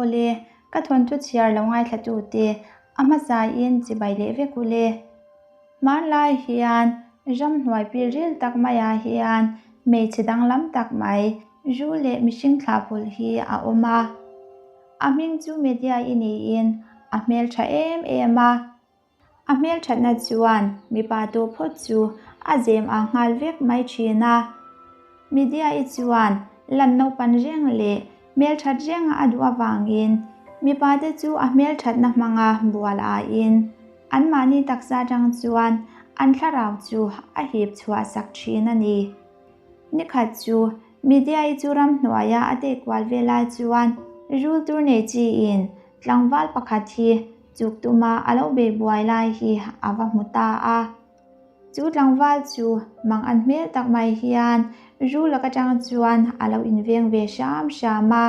Awle, ka thawnthu chhiar lo ngaithlatute a hmasain chibai leh vek ule. Hmanlai hian ramhnuai pilril tak maiah hian hmeichhe danglam tak mai zu leh mihring thlahpawlh hi a awm a. A hming chu Media-i niin a hmeltha em em a. A hmelthatna chuan mipa tawh phawt chu a zem ang nghal vek mai thin a. Media-i chuan lan naupan reng leh hmelthat renga a duh avangin mipate chu a hmelthatna hmanga bual aiin anmahni taksa atang chuan an thlarau chu a hip chhuah sak thin a ni. Nikhat chu Media-i chu ramhnuaia a teh kual ve lai chuan rul tur nei chiin tlangval pakhat hi chuk tuma a lo bei buai lai hi a va hmu ta a. Chu tlangval chu mang an hmel tak mai hian rul lak atang chuan a lo inveng ve hram hram a.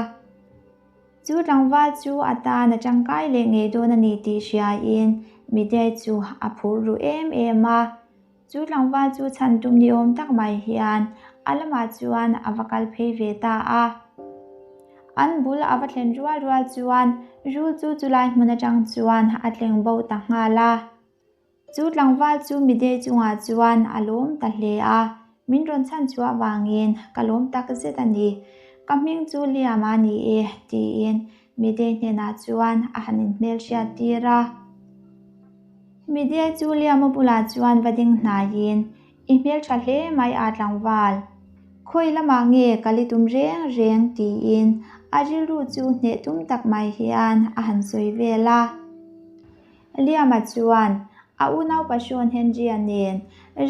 Chu tlangval chu a tan a tangkai leh ngei dawn a ni tih hriain Midei chu a phur ru em em a. Chu tlangval chu chhan tum ni awm tak mai hian a lamah chuan a va kal phei ve ta a. An bul a va thlen rual rual chuan rul chu chulai hmun atang chuan a tleng bo ta nghal a. Chu tlangval chu midei chungah chuan a lawm ta hle a, min rawn chhan chhuah vangin ka lawm tak zet a ni. Ka hming chu Liam a ni e, tiin midei hnenah chuan a han inhmelhriat tir a. Midei chu Liama bulah chuan va ding hnaiin, I hmeltha hle mai a tlangval. Khawi lamah nge ka li tum reng reng tiin a rilru chu hneh tum tak mai hian a han sawi vel a. Liama chuan a unau Pashawn Henry-a nen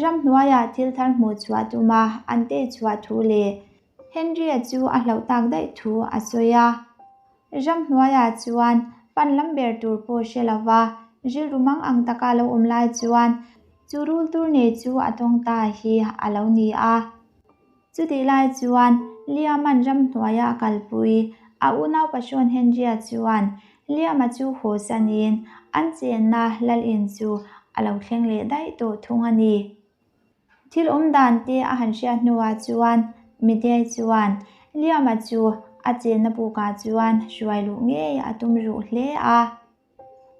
ramhnuaiah thil thar hmuh chhuah tuma an tei chhuah thu leh Henry-a chu a hlauh tak daih thu a sawi a. Ramhnuaiah chuan pan lam ber tur pawh hre lova rilru mang ang taka lo awm lai chuan chu rul tur nei chu a tawng ta hi a lo ni a. Chutih lai chuan Liam-a'n ramhnuaia a kalpui a unau Pashawn Henry-a chuan Liam-a chu haw sanin an chenna lal in chu a lo thleng leh daih tawh thung a ni. Thil awm dan te a han hriat hnuah chuan Midei chuan Liam-a chu a chenna bukah chuan hruai luh ngei a tum ruh hle a.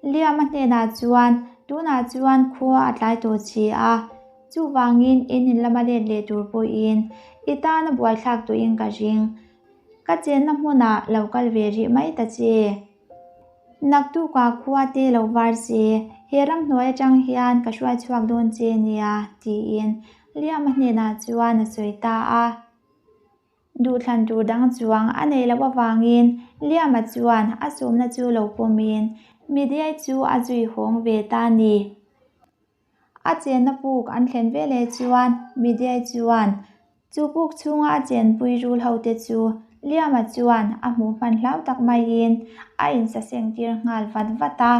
Liama hnenah chuan, Tunah chuan khua a tlai tawh che a, chuvangin in in lama let leh tur pawhin i tana buaithlak tuin ka ring. Ka chenna hmunah lo kal ve rih mai ta che. Naktukah khua te lo var che, he ramhnuai atang hian ka hruai chhuak dawn che nia, tiin Liama hnenah chuan a sawi ta a. Duhthlan tur dang chuang a neih loh avangin Liama chuan a sawmna chu lo pawmin Midiai chu a zui hawng ve ta a ni. A chenna puk an thlen veleh chuan Midiai chuan chu puk chhunga a chenpui rul hote chu Liama chuan a hmuh hman hlau tak maiin a insaseng tir nghal vat vat a.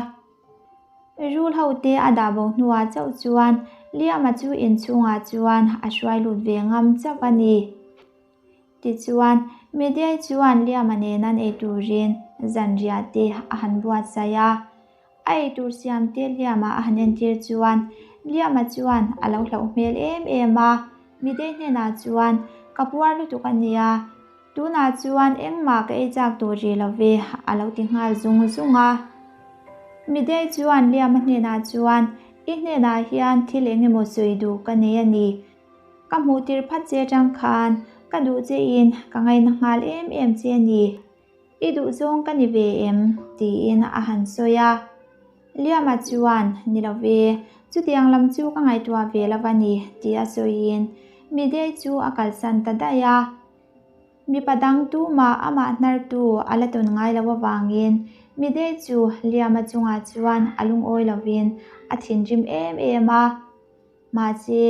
Rul hote a dah bo hnuah chauh chuan Liama chu inchhungah chuan a hruai lut ve ngam chauh a ni. Tichuan, Mediai chuan Liama nen an ei turin zanriah te a han buatsaih a. A eitur siam te Liama a han entir chuan Liama chuan a lo hlauh hmel em em a. Midei hnenah chuan, Ka puar lutuk a nia. Tunah chuan engmah ka ei chak tawh rih lo ve, a lo ti nghal zung zung a. Midei chuan Liama hnenah chuan, I hnenah hian thil eng emaw sawi duh ka nei a ni. Ka hmuh tir phat che atang khan ka duh chein ka ngaina nghal em em che a ni. I duh zawng ka ni ve em? tiin a han sawi a. Liama chuan, Ni lo ve, chutiang lam chu ka ngaihtuah ve lo a ni, tia sawiin Midei chu a kalsan ta daih a. Mipa dang tumah amah hnartu a la tawn ngai lo avangin Midei chu Liama chungah chuan a lungawi lovin a thinrim em em a. Mahse,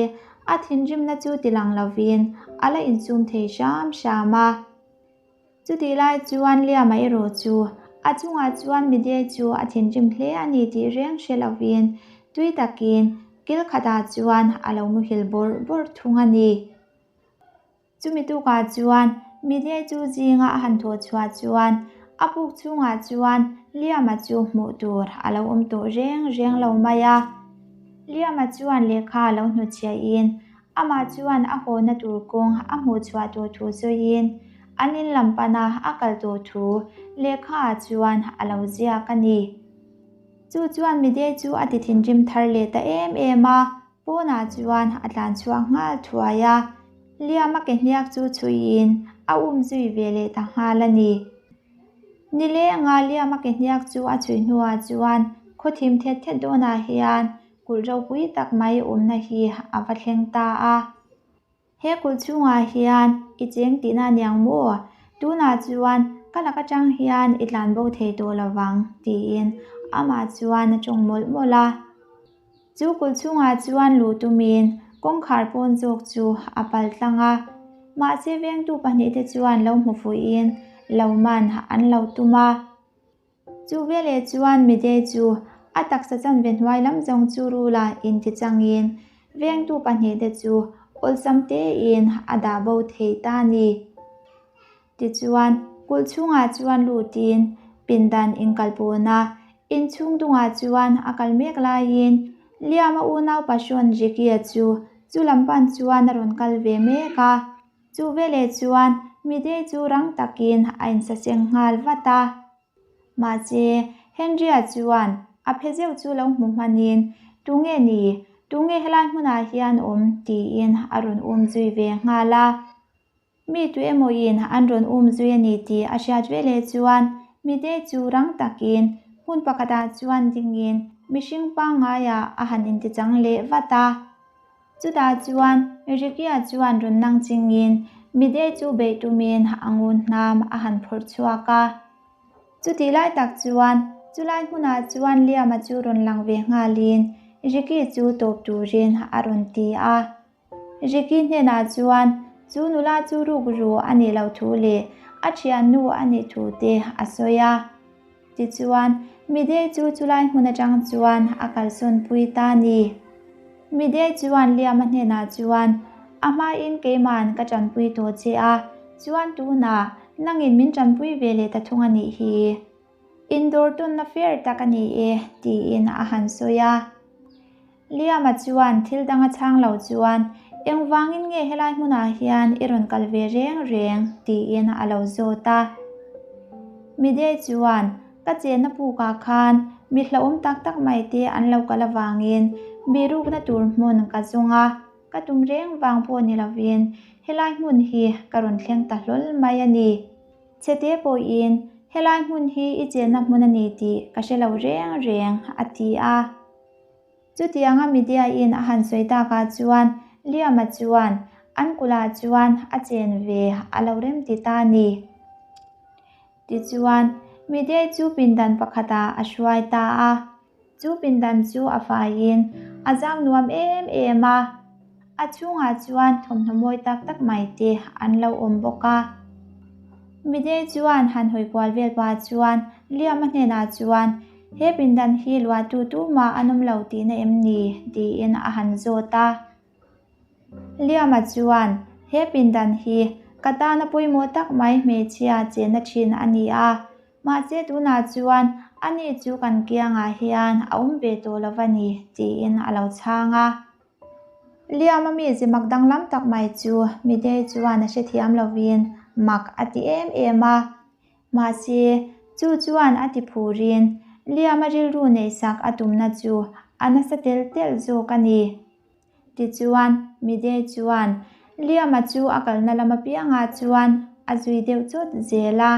a thinrimna chu tilang lovin a la insum thei hram hram a. Chutih lai chuan Liama erawh chu a chungah chuan Midei chu a thinrim hle a ni tih reng hre lovin tui takin kil khatah chuan a lo muhil bawrh bawrh thung a ni. Chumi tukah chuan Midei chu zinga a han thawh chhuah chuan a puk chhungah chuan Liama chu hmuh tur a lo awm tawh reng reng lo mai a. Liama chuan lehkha a lo hnutchhiahin Amah chuan a hawna tur kawng a hmuh chhuah tur thu sawiin an in lam pana a kal tawh thu lehkhaah chuan a lo ziak a ni. Chu chuan Midei chu a ti thinrim thar leh ta em em a, pawnah chuan a tlan chhuak nghal thuai a, Liam a ke hniak chu chhuiin a um zui ve leh ta nghal a ni. Nilenga Liam a ke hniak chu a chhui hnuah chuan khaw thim thet thet dawnah hian kulh ropui tak mai awmna hi a va thleng ta a. He kulh chhungah hian i cheng tihna aniang maw? Tunah chuan ka lak atang hian i tlan bo thei tawh lo vang, tiin amah chuan a tawng mawlh mawlh a. Chu kulh chhungah chuan luh tumin kawngkhar pawn zawk chu a pal tlang a. Mahse vengtu pahnihte chuan lo hmu fuihin lo man an lo tum a. Chu veleh chuan Midei chu a taksa chanve hnuai lam zawng chu rula inti changin vengtu pahnihte chu awlsam tein a dah bo thei ta a ni. Tichuan, kulh chhungah chuan lutin pindan inkalpawna inchhung dungah chuan a kal mek laiin Liama unau Pashawn Ricky-a chu chu lam pan chuan a rawn kal ve mek a. Chu veleh chuan Midei chu rang takin a insaseng nghal vat a. Mahse, Henry-a chuan a phe zeuh chu lo hmu hmanin, Tunge ni? Tunge helai hmunah hian awm? tiin a rawn um zui ve nghal a. Mi tu emawin an rawn um zui a ni tih a hriat veleh chuan Midei chu rang takin hmun pakhatah chuan dingin mihring pangngaiah a han intichang leh vat a. Chutah chuan Ricky-a chuan rawn nang chingin Midei chu beih tumin a ngun hnam a han phawrh chhuak a. Chutih lai tak chuan chulai hmunah chuan Liam-a chu rawn lang ve nghalin Ricky chu tawp turin a rawn ti a. Ricky hnenah chuan chu nula chu rukru a nih loh thu leh a thiannu a nih thu te a sawi a. Tichuan, Midei chu chulai hmun atang chuan a kalsawn pui ta a ni. Midei chuan Liama hnenah chuan, A hmain keiman ka tanpui tawh che a, chuan tunah nangin min tanpui ve leh ta thung a nih hi. Indawr tawnna fair tak a ni e, tiin a han sawi a. Liama chuan thil dang a chhang lo chuan, Engvangin nge helai hmunah hian i rawn kal ve reng reng? tiin a lo zawt a. Midei chuan, Ka chenna pukah khan mi hlauhawm tak tak mai te an lo kal avangin bihrukna tur hmun ka zawng a, ka tum reng vang pawh ni lovin helai hmun hi ka rawn thleng ta hlawl mai a ni. Chhete pawhin helai hmun hi i chenna hmun a ni tih ka hre lo reng reng, a ti a. Chutianga media-in a han sawi takah chuan Liam-a chuan an kulah chuan a chen ve a lo rem ti ta a ni. Tichuan, media chu pindan pakhatah a hruai ta a. Chu pindan chu a faiin a zau nuam em em a. A chhungah chuan thawmhnaw mawi tak tak mai te an lo awm bawk a. Midei chuan han hawi kual vel pah chuan Liam-a hnenah chuan, He pindan hi luahtu tumah an awm lo tihna em ni? tiin a han zawt a. Liam-a chuan, He pindan hi ka tana pawimawh tak mai hmeichhia chenna thin a ni a. Mahse tunah chuan ani chu kan kiangah hian a awm ve tawh lo va ni, tiin a lo chhang a. Liam-a mi zi mak danglam tak mai chu Midei chuan a hrethiam lovin mak a ti em em a. Mahse, chu chuan a ti phurin Liam-a rilru neihsak a tumna chu a nasa tel telh zawk a ni. Tichuan, Midei chuan Liam-a chu a kalna lam apiangah chuan a zui deuh chawt zel a.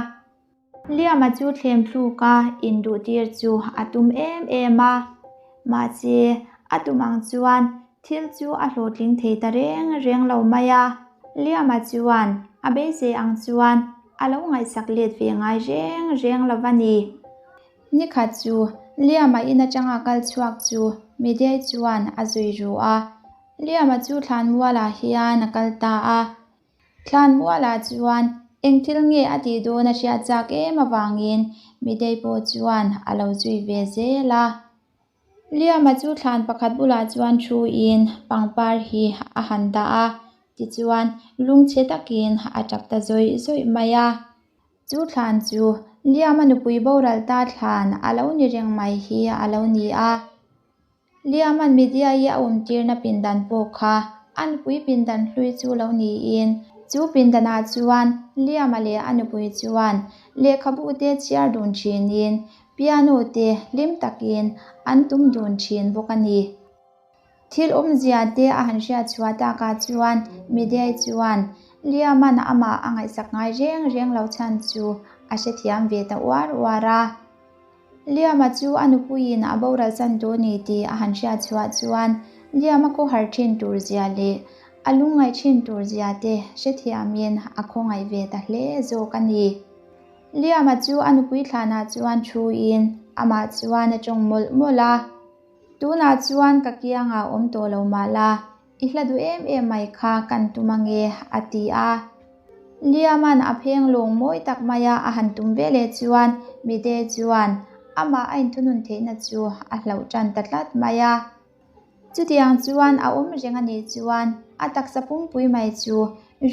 Liama chu thlem thluka induhtir chu a tum em em a, mahse a tum ang chuan thil chu a hlawhtling thei ta reng reng lo mai a. Liama chuan a beisei ang chuan a lo ngaihsak let ve ngai reng reng lo va ni. Nikhat chu Liama in atanga kal chhuak chu Midei chuan a zui ru a, Liama chu thlanmualah hian a kal ta a. Thlanmualah chuan eng thil nge a tih dawn a hriat chak em avangin Midei pawh chuan a lo zui ve zel a. Liama chu thlan pakhat bulah chuan thuin pangpar hi a han dah a, tichuan lungchhe takin a tap ta zawih zawih mai a. Chu thlan chu Liama nupui boral ta thlan a lo ni reng mai hi a lo ni a. Liaman media i a awmtirna pindan pawh kha a nupui pindan hlui chu lo niin. Chu pindanah chuan Liama leh a nupui chuan lehkhabu te chhiar dun thinin piano te hlim takin an tum dun thin bawk a ni. Thil awmzia te a han hriat chhuah takah chuan Midei chuan Liama'n amah a ngaihsak ngai reng reng lo chhan chu a hrethiam ve ta uar uar a. Liama chu a nupuiin a boral chan tur ni tih a han hriat chhuah chuan Liama khawhar thin tur zia leh a lungngaih thin tur zia te hrethiamin a khawngaih ve ta hle zawk a ni. Liama chu a nupui thlanah chuan thuin amah chuan a tawng mawlh mawlh a. Tunah chuan ka kiangah awm tawh lo mah la, i hla duh em em mai kha kan tum ange, a ti a. Liama'n a pheng lawng mawi tak maia a han tum ve leh chuan Mide chuan amah a inthunun theihna chu a hlauh tan ta tlat mai a. Chutiang chuan a awm reng a nih chuan a taksa pumpui mai chu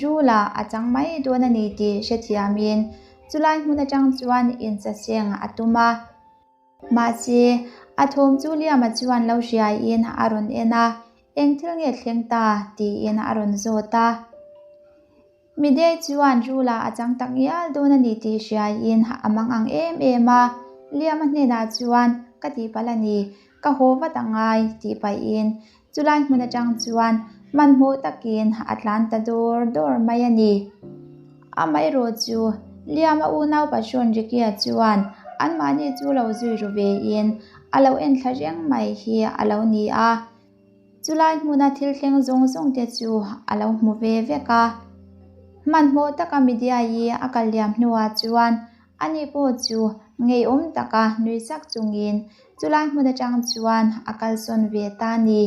Rula a chang mai dawn a ni tih hrethiamin chulai hmun atang chuan insaseng a tum a. Mahse, a thawm chu Liama chuan lo hriaiin a rawn en a, Eng thil nge thleng ta? tiin a rawn zawt a. Midei chuan Rula a chang tak ngial dawn a ni tih hriaiin a mang ang em em a, Liama hnenah chuan, Ka tihpalh a ni, ka haw vat a ngai, tih pahin chulai hmun atang chuan hmanhmawh takin a tlan ta dawr dawr mai a ni. Amaherawh chu Liama unau Pahrawn Ricky-a chuan anmahni chu lo zui ru vein a lo enthla reng mai hi a lo ni a. Chulai hmuna thil thleng zawng zawng te chu a lo hmu ve vek a. Hmanhmawh taka media-i a kal liam hnuah chuan ani pawh chu ngeiawm taka nui sak chungin chulai hmun atang chuan a kalsawn ve ta a ni.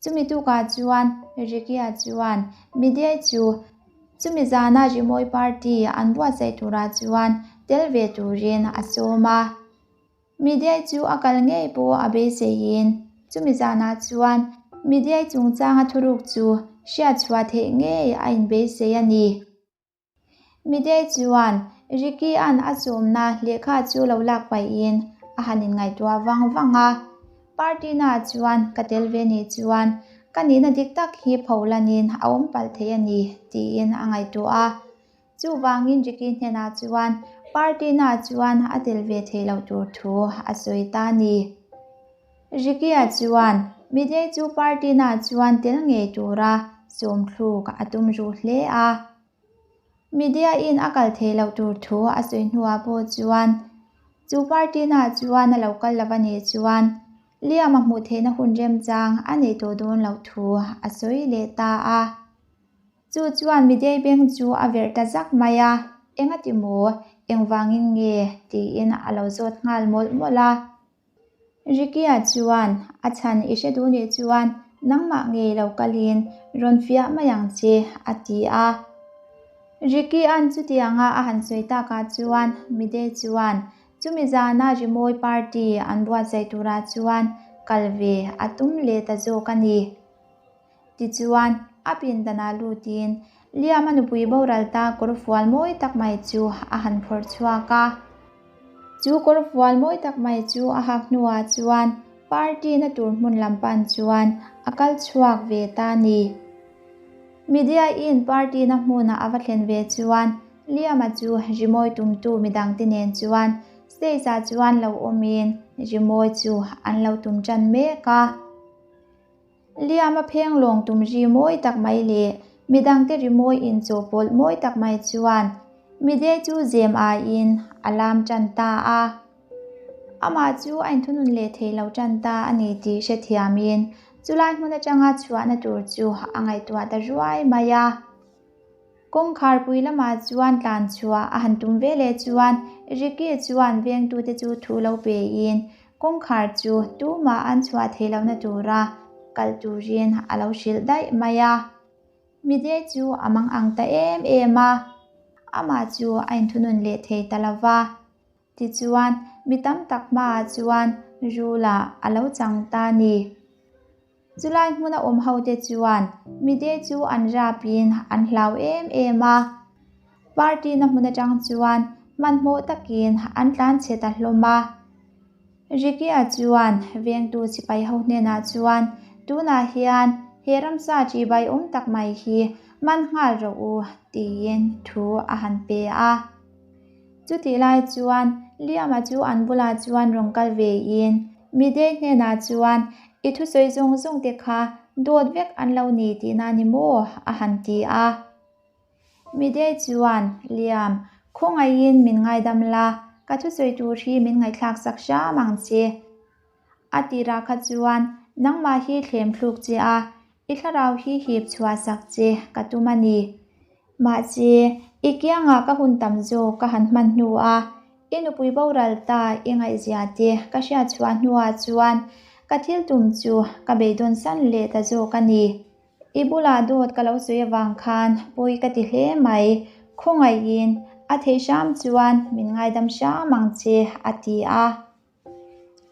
Chumi tukah chuan Ricky-a chuan media chu chumi zana rimawi party an buatsaih turah chuan tel ve turin a sawm a. Midiai chu a kal ngei pawh a beiseiin chumi zanah chuan Midiai chungchanga thuruk chu hriat chhuah theih ngei a inbeisei a ni. Midiai chuan Ricky-a'n a sawmna lehkha chu lo lak pahin a han inngaihtuah vang vang a, Party-naah chuan ka tel ve nih chuan ka nihna dik tak hi pholanin a awm palh thei a ni tiin a ngaihtuah a. Chuvangin Ricky hnenah chuan party naah chuan a tel ve theih loh tur thu a sawi ta a ni. Ricky-a chuan Midei chu party naah chuan tel ngei tura sawmthluk a tum ruh hle a. Midea-in a kal theih loh tur thu a sawi hnuah pawh chuan chu party naah chuan a lo kal lo a nih chuan Liam a hmuh theihna hun remchang a neih tawh dawn loh thu a sawi leh ta a. Chu chuan midei beng chu a verh ta zak mai a, Engati maw? Engvangin nge? tiin a lo zawt nghal mawlh mawlh a. Ricky-a chuan, A chhan i hre duh nih chuan nangmah ngei lo kalin rawn fiah mai ang che, a ti a. Ricky-a'n chutianga a han sawi takah chuan midei chuan chumi zana rimawi party an buatsaih turah chuan kal ve a tum leh ta zawk a ni. Tichuan, a pindanah lutin Liama nupui boral ta kawr fual mawi tak mai chu a han phawrh chhuak a. Chu kawr fual mawi tak mai chu a hak hnuah chuan party na tur hmun lam pan chuan a kal chhuak ve ta a ni. Media in party na hmuna a va thlen ve chuan Liama chu rimawi tumtu midangte nen chuan stage ah chuan lo awmin rimawi chu an lo tum tan mek a. Liama pheng lawng tum ri mawi tak mai leh midangte rimawi inchawhpawlh mawi tak mai chuan midei chu zem aiin a lam tan ta a. Amah chu a inthunun leh thei lo tan ta a ni tih hrethiamin chulai hmun atanga chhuahna tur chu a ngaihtuah ta ruai mai a. Kawngkharpui lamah chuan tlan chhuah a han tum ve leh chuan Ricky chuan vengtute chu thu lo pein kawngkhar chu tumah an chhuah theih lohna tura kal turin a lo hrilh daih mai a. Midei chu a mang ang ta em em a, amah chu a inthunun leh thei ta lo va. Tichuan, mi tam tak hmaah chuan Rula a lo chang ta a ni. Chulai hmuna awm hote chuan mide chu an rapin an hlau em em a. Party na hmun atang chuan hmanhmawh takin an tlan chhe ta hlawm a. Ricky-a chuan vengtu sipai ho hnenah chuan tunah hian He ramsa ṭihbai awm tak mai hi man nghal rawh u, tiin thu a han pe a. Chutih lai chuan Liama chu an bulah chuan rawn kal vein Midei hnenah chuan, I thusawi zawng zawng te kha dawt vek an lo ni tihna ni maw? a han ti a. Midei chuan, Liam, khawngaihin min ngaidam la, ka thusawi tur hi min ngaihthlak sak hram ang che. A tirah kha chuan nangmah hi thlem thluk che a, i thlarau hi hip chhuah sak che ka tum a ni. Mahse, i kiangah ka hun tam zawk ka han hman hnu a, i nupui boral ta i ngaihzia te ka hriat chhuah hnuah chuan ka thil tum chu ka beidawn san leh ta zawk a ni. I bulah dawt ka lo sawi avang khan pawi ka ti hle mai, khawngaihin a theih hram chuan min ngaidam hram ang che, a ti a.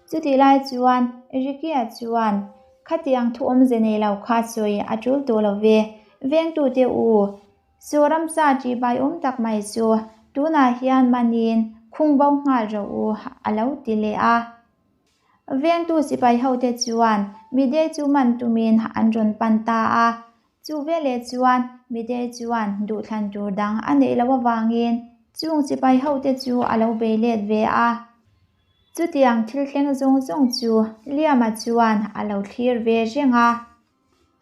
Chutih lai chuan Ricky-a chuan, Khatiang thu awmze nei lo kha sawi a tul tawh lo ve, vengtute u, saw ramsa ṭihbai awm tak mai chu tunah hian manin khung bo nghal rawh u, a lo ti leh a. Vengtu sipai hote chuan Midei chu man tumin an rawn pan ta a. Chu veleh chuan Midei chuan duhthlan tur dang a neih loh avangin chung sipai hote chu a lo bei let ve a. Chutiang thil thleng zawng zawng chu Liama chuan a lo thlir ve reng a.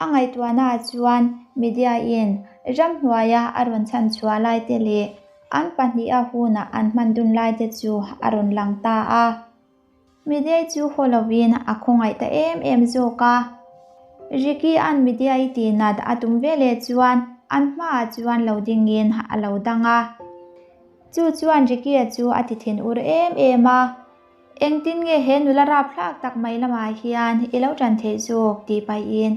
A ngaihtuahnaah chuan Media-in ramhnuaia a rawn chhan chhuah laite leh an pahniha huna an hman dun laite chu a rawn lang ta a. Media chu haw lovin a khawngaih ta em em zawk a. Ricky-a'n Media-i tihnat a tum veleh chuan an hmaah chuan lo dingin a lo dang a. Chu chuan Ricky-a chu a ti thinur em em a. Engtin nge he nula rapthlak tak mai lamah hian i lo tan theih zawk tih pahin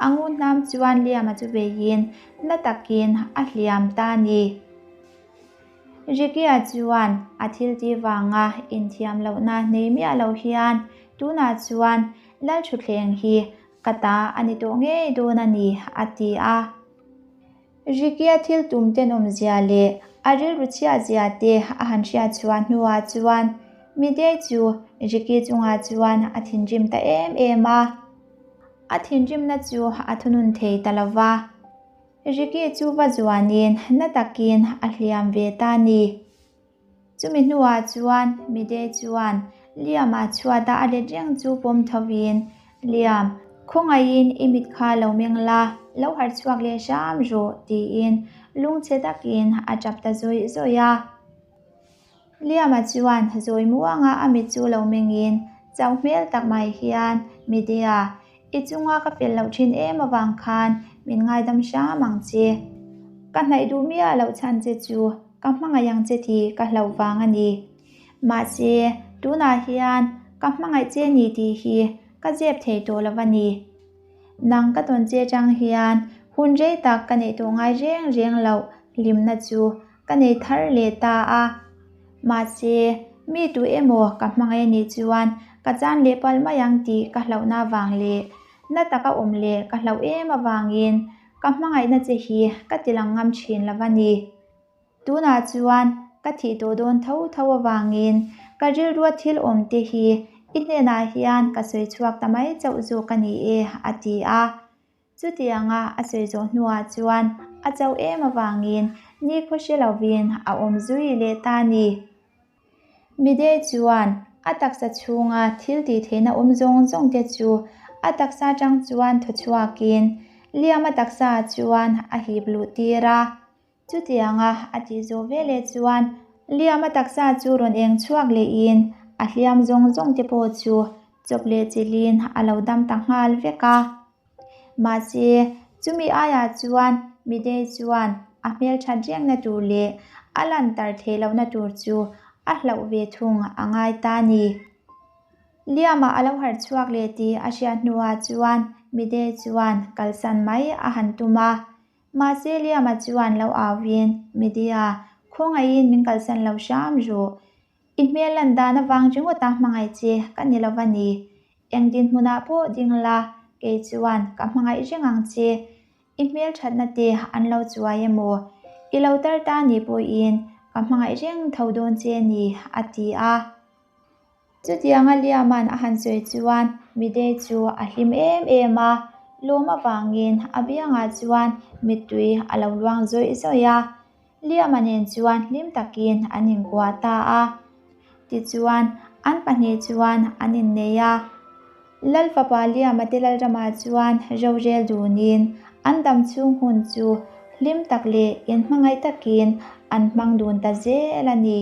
a ngun hnam chuan Liama chu veiin na takin a hliam ta a ni. Ricky-a chuan a thil tih vanga inthiam lohna nei miah lo hian tunah chuan Lalthutthleng hi ka ta a ni tawh ngei dawn a ni a ti a. Ricky-a thil tum tenawmzia leh a rilru chhiatzia te a han hriat chhuah hnuah chuan Midei chu Ricky chungah chuan a thinrim ta em em a. A thinrimna chu a thunun thei ta lo va. Ricky chu va zuanin na takin a hliam ve ta ni. Chumi hnuah chuan Midei chuan Liam-a chhuata a let reng chu pawm thovin, Liam, khawngaihin i mit kha lo meng la, lo harh chhuak leh hram rawh, tiin lungchhe takin a tap ta zawih zawih a. Liam-a chuan zawi muanga a mit chu lo mengin chauh hmel tak mai hian, Midea, I chunga ka fel loh thin em avang khan min ngaidam hram ang che. Ka hnaih duh miah loh chhan che chu ka hmangaih ang che tih ka hlauh vang a ni. Mahse, tunah hian ka hmangaih che ni tih hi ka zep thei tawh lo a ni. Nang ka tawn che chang hian hun rei tak ka neih tawh ngai reng reng loh hlimna chu ka nei thar leh ta a. Mahse, mi tu emaw ka hmangaih anih chuan ka chan leh palh mai ang tih ka hlauhna avang leh na taka awm leh ka hlauh em avangin ka hmangaihna che hi ka ti lang ngam thin lo a ni. Tunah chuan ka thih tawh dawn tho tho avangin ka rilrua thil awm te hi i hnenah hian ka sawi chhuak ta mai chauh zawk a ni e, a ti a. Chutianga a sawi zawh hnuah chuan a chauh em avangin nikhua hre lovin a awm zui leh ta a ni. Midei chuan a taksa chhunga thil tih theihna awm zawng zawng te chu a taksa atang chuan thaw chhuakin Liam-a taksaah chuan a hip luh tir a. Chutianga a tih zawh veleh chuan Liam-a taksa chu rawn eng chhuak lehin a hliam zawng zawng te pawh chu chawp leh chilhin a lo dam ta nghal vek a. Mahse, chumi aiah chuan Midei chuan a hmelthat rengna tur leh a lantar theih lohna tur chu a hlauh ve thung a ngai ta a ni. Liam-a a lo harh chhuak leh tih a hriat hnuah chuan Midei chuan kalsan mai a han tum a. Mahse Liam-a chuan lo auin, Media, khawngaihin min kalsan lo hram rawh. I hmel lan dan avang ringawta hmangaih che ka ni lova ni. Eng dinhmunah pawh ding la, kei chuan ka hmangaih reng ang che. I hmel thatna te an lo chuai emaw? I lo tar ta ni pawhin ka hmangaih reng tho dawn che ni, a ti a. Chutianga Liaman a han sawi chuan Midei chu a hlim em em a. Lawm avangin a biangah chuan mittui a lo luang zawih zawih a. Liama nen chuan hlim takin an inkuah ta a. Tichuan, an pahnih chuan an innei a. Lal fapa Liama te Lalrama chuan rorel dunin an dam chhung hun chu hlim tak leh inhmangaih takin an hmang dun ta zel a ni.